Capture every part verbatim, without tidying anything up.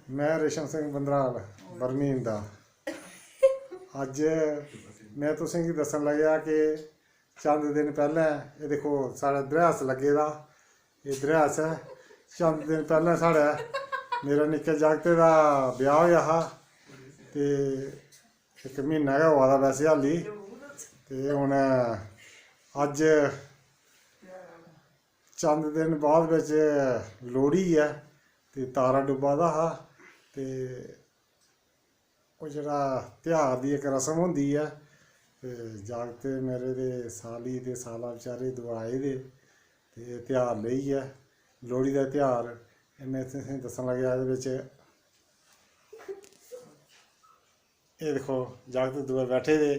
में रेशम सिंह बंदराल, बर्मीन दा। अज्ज में तुसेंगी दस्सन लगेआ कि चंद दिन पैह्लें, एह् दिक्खो, साढ़े द्रैस लग्गे दा, एह् द्रैस ऐ। चंद दिन पैह्लें साढ़े मेरे निक्के जागतै दा ब्याह् होएआ हा, ते इक म्हीना गै होआ दा वैसे हाली। ते हून अज्ज चंद दिन बाद बिच लोह्ड़ी ऐ, ते तारा डुब्बा दा हा, ते ओह् जेह्ड़ा तेहार दी इक रस्म होंदी ऐ, ते जागत मेरे ते साली ते साला बेचारे दोऐ आए दे, ते एह् तेहार लेइयै, लोह्ड़ी दा तेहार, एह् में तुसेंगी दस्सन लगेआ एह्दे बिच। एह् दिक्खो, जागत दोऐ बैठे दे,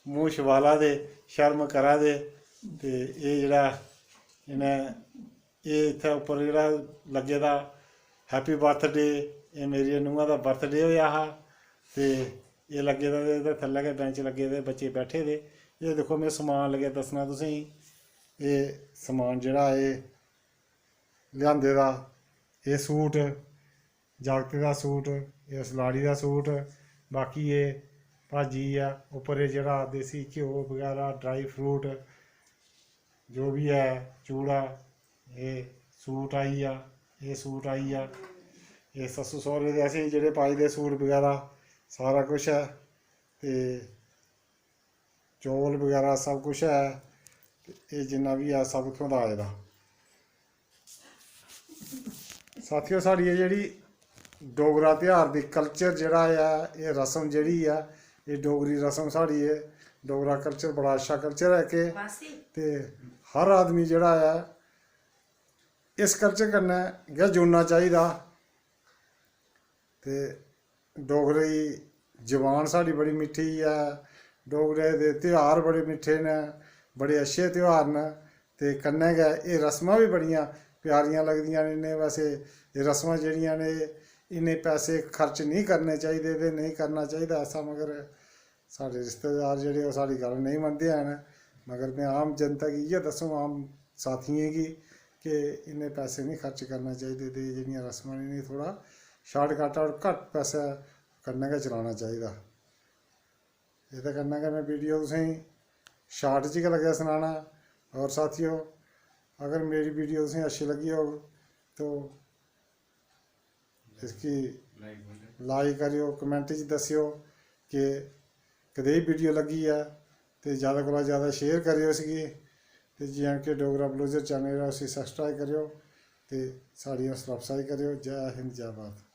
मूंह् छपाला दे, शर्म करा दे, ते एह् जेह्ड़ा इ'नें, एह् इत्थै उप्पर जेह्ड़ा लग्गे दा Happy Birthday, एह् मेरिया नूंहा दा बर्थडे होएआ हा, ते एह् लग्गे दा, ते एह्दे थल्लै गै बैंच लग्गे दे, बच्चे बैठे दे। एह् दिक्खो, में समान लग्गेआ दस्सना तुसेंगी, एह् समान जेह्ड़ा एह् लेआंदे दा, एह् सूट, जागतै दा सूट, एह् उस लाड़ी दा सूट, बाकी एह् भाजी ऐ, उप्पर एह् जेह्ड़ा देसी घ्यो बगैरा, ड्राई फ्रूट, जो बी ऐ, चूड़ा, एह् सूट आई गेआ, एह् सूट आई गेआ, एह् सस्सु सौह्रे दे असेंगी जेह्ड़े पाई दे सूट बगैरा, सारा कुछ ऐ। ते चौल बगैरा सब कुछ ऐ। ते एह् जिन्ना बी ऐ, सब इत्थूं दा आए दा। साथियो, साढ़ी एह् जेह्ड़ी डोगरा तेहार दी कल्चर जेह्ड़ा ऐ, एह् रस्म जेह्ड़ी ऐ, एह् डोगरी रस्म साढ़ी, एह् डोगरा कल्चर बड़ा अच्छा कल्चर ऐ कि मासी। ते हर आदमी जेह्ड़ा ऐ, इस कल्चर कन्नै गै जुड़ना चाहिदा। ते डोगरी जबान साढ़ी बड़ी मिट्ठी ऐ, डोगरे दे तेहार बड़े मिट्ठे न, बड़े अच्छे तेहार न। ते कन्नै गै एह् रस्मां बी बड़ियां प्यारियां लगदियां न। इ'नें, वैसे एह् रस्मां जेह्ड़ियां न, एह् इन्ने पैसे खर्च नेईं करने चाहिदे ते नेईं करना चाहिदा ऐसा, मगर साढ़े रिश्तेदार जेह्ड़े, ओह् साढ़ी गल्ल नेईं मनदे हैन। मगर में आम जनता गी इ'यै दस्सङ, आम साथियें गी, कि इन्ने पैसे निं खर्च करना चाहिदे ते जेह्ड़ियां रस्मां न, इ'नेंगी थोह्ड़ा शार्टकट और घट्ट पैसे कन्नै गै चलाना चाहिदा। एह्दे कन्नै गै में वीडियो तुसेंगी शार्ट च गै लग्गेआ सनाना। और साथियो, अगर मेरी वीडियो तुसेंगी अच्छी लग्गी होग तो इसगी लाइक करेओ, कमेंट च दस्सेओ कि कदेही वीडियो लग्गी ऐ, ते ज़्यादा कोला ज़्यादा शेयर करेओ इसगी। ते जे and K Dogra blogger channel जेह्ड़ा, उसी सब्सक्राइब करेओ ते साढ़ी हौसला अफजाई करेओ। जै हिंद, जै भारत।